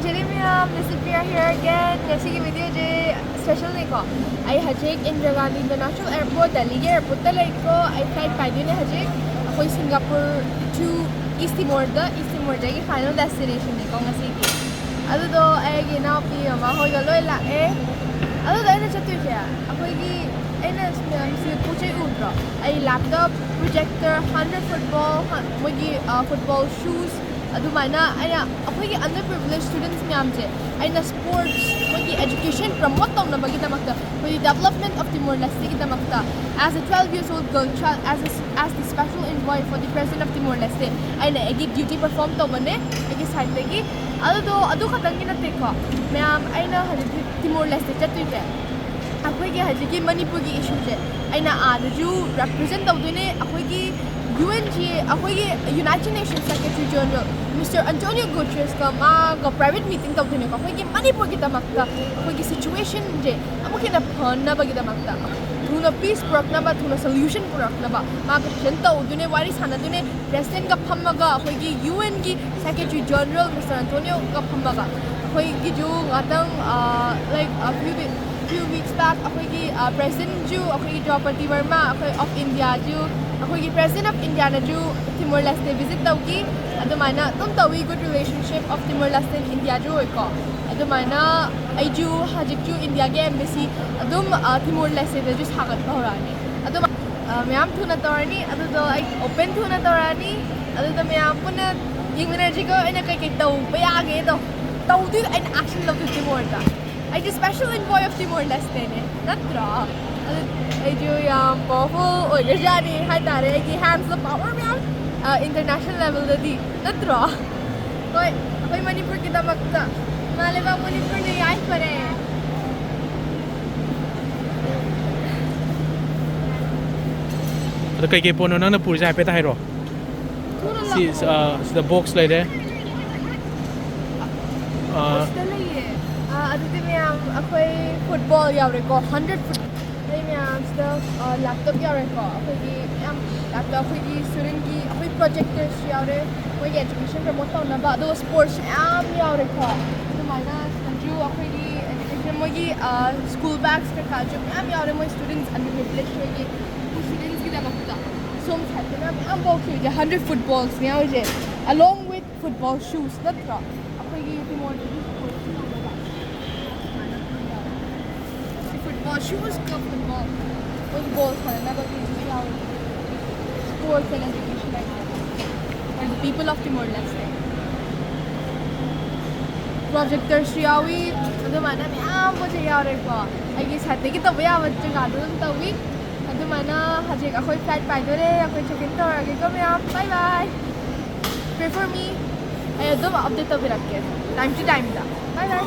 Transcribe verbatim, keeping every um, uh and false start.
Jerry ꯃꯌꯥꯝ, this is Priya here again. ꯉꯁꯤꯒꯤ video ꯁꯦ special ꯅꯤꯀꯣ꯫ ꯑꯩ ꯍꯧꯖꯤꯛ ꯏꯟꯗꯤꯔꯥ ꯒꯥꯟꯙꯤ International Airport, ꯗꯦꯜꯂꯤꯒꯤ airport ꯇ ꯂꯩꯀꯣ꯫ ꯑꯩ flight ꯄꯥꯏꯗꯣꯏꯅꯦ ꯍꯧꯖꯤꯛ꯫ ꯑꯩꯈꯣꯏ Singapore to East Timor the, East Timor ꯗꯒꯤ final destination ꯅꯤꯀꯣ ꯉꯁꯤꯒꯤ꯫ ꯑꯗꯨꯗꯣ ꯑꯩꯒꯤ ꯏꯅꯥꯎꯄꯤ ꯃꯃꯥ ꯍꯣꯏꯒ ꯂꯣꯏ ꯂꯥꯛꯑꯦ꯫ ꯑꯗꯨꯗꯣ ꯑꯩꯅ ꯆꯠꯇꯣꯏꯁꯦ ꯑꯩꯈꯣꯏꯒꯤ, ꯑꯩꯅ ꯃꯌꯥꯝꯁꯤ ꯄꯣꯠ ꯆꯩ ꯎꯗ꯭ꯔꯣ? ꯑꯩ laptop, projector, hundred football, ꯃꯣꯏꯒꯤ football shoes, ꯑꯗꯨꯃꯥꯏꯅ ꯑꯩꯅ ꯑꯩꯈꯣꯏꯒꯤ underprivileged students ꯃꯌꯥꯝꯁꯦ ꯑꯩꯅ sports, ꯃꯣꯏꯒꯤ education promote ꯇꯧꯅꯕꯒꯤꯗꯃꯛꯇ, ꯑꯩꯈꯣꯏꯒꯤ development of Timor Leste ꯒꯤꯗꯃꯛꯇ, as a twelve years old girl child, as a, as the special envoy for the President of Timor Leste, ꯑꯩꯅ ꯑꯩꯒꯤ duty perform ꯇꯧꯕꯅꯦ ꯑꯩꯒꯤ side ꯇꯒꯤ꯫ ꯑꯗꯨꯗꯣ ꯑꯗꯨ ꯈꯛꯇꯪꯒꯤ ꯅꯠꯇꯦꯀꯣ ꯃꯌꯥꯝ, ꯑꯩꯅ ꯍꯧꯖꯤꯛ Timor Leste ꯆꯠꯇꯣꯏꯁꯦ ꯑꯩꯈꯣꯏꯒꯤ ꯍꯧꯖꯤꯛꯀꯤ ꯃꯅꯤꯄꯨꯔꯒꯤ issue ꯁꯦ ꯑꯩꯅ ꯑꯥꯗꯁꯨ represent ꯇꯧꯗꯣꯏꯅꯦ꯫ ꯑꯩꯈꯣꯏꯒꯤ UN ꯒꯤ, ꯑꯩꯈꯣꯏꯒꯤ United Nations Secretary General Mister Antonio Guterres ꯀ ꯃꯥꯒ private meeting ꯇꯧꯗꯣꯏꯅꯦꯀꯣ꯫ ꯑꯩꯈꯣꯏꯒꯤ ꯃꯅꯤꯄꯨꯔꯒꯤꯗꯃꯛꯇ ꯑꯩꯈꯣꯏꯒꯤ situation ꯁꯦ ꯑꯃꯨꯛꯀ ꯍꯦꯟꯅ ꯐꯅꯕꯒꯤꯗꯃꯛꯇ, ꯊꯨꯅ peace ꯄꯨꯔꯛꯅꯕ, ꯊꯨꯅ solution ꯄꯨꯔꯛꯅꯕ ꯃꯥꯒ present ꯇꯧꯗꯣꯏꯅꯦ, ꯋꯥꯔꯤ ꯁꯥꯟꯅꯗꯣꯏꯅꯦ꯫ President ꯀ ꯐꯝꯃꯒ, ꯑꯩꯈꯣꯏꯒꯤ UN ꯒꯤ Secretary General Mister Antonio ꯒ ꯐꯝꯃꯒ, ꯑꯩꯈꯣꯏꯒꯤꯁꯨ ꯉꯥꯛꯇꯪ, like, a few day, few weeks back ꯑꯩꯈꯣꯏꯒꯤ President ꯁꯨ, ꯑꯩꯈꯣꯏꯒꯤ ꯗ꯭ꯔꯧꯄꯗꯤ ꯃꯨꯔꯃꯨ, ꯑꯩꯈꯣꯏ of India ꯁꯨ, ꯑꯩꯈꯣꯏꯒꯤ President of India ꯅꯁꯨ Timor Leste visit ꯇꯧꯈꯤ꯫ ꯑꯗꯨꯃꯥꯏꯅ ꯑꯗꯨꯝ ꯇꯧꯏ, good relationship of Timor Leste and India ꯁꯨ ꯑꯣꯏꯀꯣ꯫ ꯑꯗꯨꯃꯥꯏꯅ ꯑꯩꯁꯨ ꯍꯧꯖꯤꯛꯁꯨ India ꯒꯤ embassy ꯑꯗꯨꯝ Timor Leste ꯗꯁꯨ ꯁꯥꯒꯠꯄ ꯍꯧꯔꯛꯑꯅꯤ꯫ ꯑꯗꯨꯝ ꯃꯌꯥꯝ ꯊꯨꯅ ꯇꯧꯔꯅꯤ꯫ ꯑꯗꯨꯗꯣ ꯑꯩ open ꯊꯨꯅ ꯇꯧꯔꯛꯑꯅꯤ꯫ ꯑꯗꯨꯗ ꯃꯌꯥꯝ ꯄꯨꯟꯅ ꯌꯦꯡꯃꯤꯟꯅꯔꯁꯤꯀꯣ, ꯑꯩꯅ ꯀꯩꯀꯩ ꯇꯧꯕ ꯌꯥꯒꯦꯗꯣ꯫ ꯇꯧꯗꯣꯏ, ꯑꯩꯅ action ꯂꯧꯗꯣꯏ Timor ꯗ꯫ ꯑꯩꯗꯤ special envoy of Timor Leste ꯅꯦ, ꯅꯠꯇ꯭ꯔꯣ? ꯑꯗꯨ ꯑꯩꯁꯨ ꯌꯥꯝ powerful ꯑꯣꯏꯈ꯭ꯔꯖꯥꯠꯅꯤ ꯍꯥꯏꯇꯥꯔꯦ, ꯑꯩꯒꯤ hands ꯗ power ꯃꯌꯥꯝ, international level ꯗꯗꯤ, ꯅꯠꯇ꯭ꯔꯣ? ꯍꯣꯏ, ꯑꯩꯈꯣꯏ ꯃꯅꯤꯄꯨꯔꯒꯤꯗꯃꯛꯇ꯫ ꯏꯃꯥ ꯂꯩꯕꯥꯛ ꯃꯅꯤꯄꯨꯔꯅ ꯌꯥꯏꯐꯔꯦ꯫ ꯑꯗꯣ ꯀꯩꯀꯩ ꯄꯣꯠꯅꯣ ꯅꯪꯅ ꯄꯨꯔꯤꯁꯦ ꯍꯥꯏꯐꯦꯠ ꯍꯥꯏꯔꯣ꯫ ꯊꯨꯅ ꯁꯤ ꯂꯥꯛꯑꯣ꯫ ꯁꯤꯗ box ꯂꯩꯔꯦ꯫ ꯁꯤꯗ ꯂꯩꯌꯦ꯫ ꯑꯗꯨꯗꯤ ꯃꯌꯥꯝ ꯑꯩꯈꯣꯏ football ꯌꯥꯎꯔꯦꯀꯣ, hundred foot꯫ ꯑꯗꯩ ꯃꯌꯥꯝꯁꯤꯗ laptop ꯌꯥꯎꯔꯦꯀꯣ꯫ ꯑꯩꯈꯣꯏꯒꯤ ꯌꯥꯝ ꯂꯥꯛꯄ ꯑꯩꯈꯣꯏꯒꯤ ꯁ꯭ꯇꯨꯗꯦꯟꯠꯀꯤ ꯑꯩꯈꯣꯏ ꯄ꯭ꯔꯣꯖꯦꯛꯇꯔꯁꯨ ꯌꯥꯎꯔꯦ, ꯃꯣꯏꯒꯤ ꯑꯦꯖꯨꯀꯦꯁꯟ ꯄ꯭ꯔꯃꯣꯠ ꯇꯧꯅꯕ, ꯑꯗꯨꯒ ꯁ꯭ꯄꯣꯔꯠꯁ ꯃꯌꯥꯝ ꯌꯥꯎꯔꯦꯀꯣ꯫ ꯑꯗꯨꯃꯥꯏꯅ ꯁꯤꯗꯁꯨ ꯑꯩꯈꯣꯏꯒꯤ ꯑꯦꯖꯨꯀꯦꯁꯟ ꯃꯣꯏꯒꯤ ꯁ꯭ꯀꯨꯜ ꯕꯦꯒꯁ ꯀꯩꯀꯥꯁꯨ ꯃꯌꯥꯝ ꯌꯥꯎꯔꯦ ꯃꯣꯏ ꯁ꯭ꯇꯨꯗꯦꯟꯠꯁ ꯑꯟꯗꯔ ꯄ꯭ꯔꯤꯚꯤꯂꯦꯖ ꯍꯣꯏꯒꯤ ꯁ꯭ꯇꯨꯗꯦꯟꯠꯁꯀꯤꯗꯃꯛꯇ꯫ ꯁꯣꯝ ꯁꯥꯏꯗꯇꯅ ꯃꯌꯥꯝ ꯕꯣꯛꯁ ꯂꯩꯁꯦ, hundred ꯐꯨꯠꯕꯣꯜꯁꯅꯦ ꯌꯥꯎꯔꯤꯁꯦ, along with football shoes ꯅꯠꯇ꯭ꯔꯣ? ꯑꯩꯈꯣꯏꯒꯤ ꯇꯤꯃꯣꯔꯗꯗꯤ ꯁ꯭ꯄꯣꯔꯠꯁ ꯇꯧꯅꯕ ꯁꯤ ꯐꯨꯠꯕꯣꯜ ꯁꯨꯁꯀ ꯐꯨꯠꯕꯣꯜ, ꯑꯩꯈꯣꯏꯒꯤ ꯕꯣꯜ ꯁꯥꯟꯅꯅꯕꯒꯤꯁꯨ ꯌꯥꯎꯔꯤ꯫ Sports and education, like, for the people of Timor-Leste. ꯄ꯭ꯔꯣꯖꯦꯛꯇꯔꯁꯨ ꯌꯥꯎꯏ, ꯑꯗꯨꯃꯥꯏꯅ ꯃꯌꯥꯝ ꯄꯣꯠ ꯆꯩ ꯌꯥꯎꯔꯦꯀꯣ꯫ ꯑꯩꯒꯤ ꯁꯥꯏꯠꯇꯒꯤ ꯇꯧꯕ ꯌꯥꯕ ꯖꯒꯥꯗꯣ ꯑꯗꯨꯝ ꯇꯧꯏ꯫ ꯑꯗꯨꯃꯥꯏꯅ ꯍꯧꯖꯤꯛ ꯑꯩꯈꯣꯏ ꯐ꯭ꯂꯥꯏꯠ ꯄꯥꯏꯗꯣꯔꯦ, ꯑꯩꯈꯣꯏ ꯆꯦꯛ ꯏꯟ ꯇꯧꯔꯒꯦꯀꯣ ꯃꯌꯥꯝ꯫ Bye bye. Pray for me. ꯑꯩ ꯑꯗꯨꯝ ꯑꯞꯗꯦꯠ ꯇꯧꯕꯤꯔꯛꯀꯦ time to timeꯗ꯫ Bye bye.